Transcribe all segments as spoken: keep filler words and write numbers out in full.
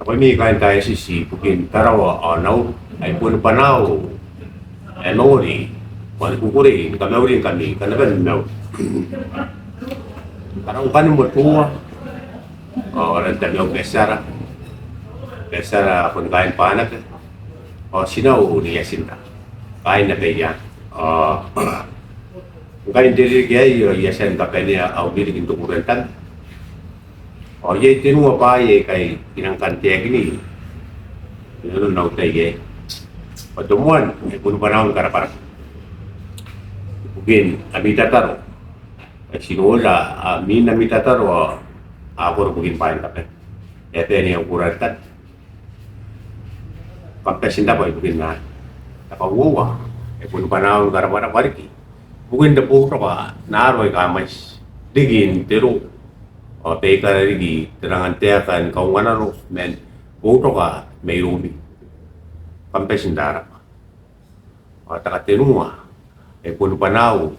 Nakoimi kaain diocese ibukin Tarawa ao Nauru, ai bon bwanaau ae mangori ao ni kukurei ni kamauringkami, kam na bane ni mauri. Karaukan motua ao aran tamau Betiara, Betiara bon kaain Banaba, ao tinau Nei Atinra, kaain Abaiang. Ao ngkai n te ririki aei ao I a tia ni kabanea au ririki n te kukurei n Tama. Ao iai tenua bwaai aika I nang kan taekinna inanon au tai aei. Ao te moan, ai bon bwanaau ni karabwarabwa ibukin ami tataro ae ti noora, a, mwin ami tataro ae a koro ibukin bwaai ni kabane. E a bae n iango kukurei n Tama. Kam bati n rabwa ibukin anne. Te kauoua, ai bon bwanaau ni karabwarabwa riki ibukin te boutoka n aro aika mwaiti riki n te roo ao baikara riki te rangan taeka ni kaunganano man boutoka mairoumi. Kam bati n rabwa. Ao te katenua, ai bon bwanaau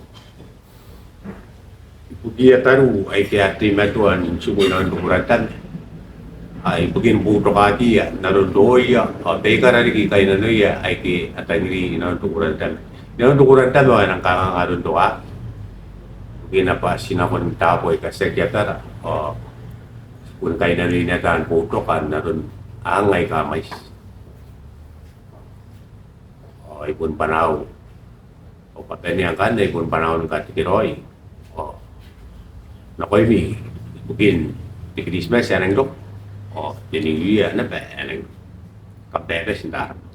ibukiia tariu aike a teimatoa n tiku inanon te kukurei n Tama, a, ibukin boutokakiia n aron rooia ao baikara riki kainnanoia aike a tangiri inanon te kukurei n Tama. Inanon te kukurei n Tama ao e nang kanganga aron te waaki ibukina bwa ti nako n taabo aika tiaki abara ao ti bon kainnanoi naba taan boutoka n aron ang aika mwaiti. Ao ai bon bwanaau, ao kabanea ngkanne, ai bon bwanaau ni katekeraoi. Ao nakoimi ibukin te Christmas ae nang roko ao te New Year naba ae nang roko, kam bati n rabwa.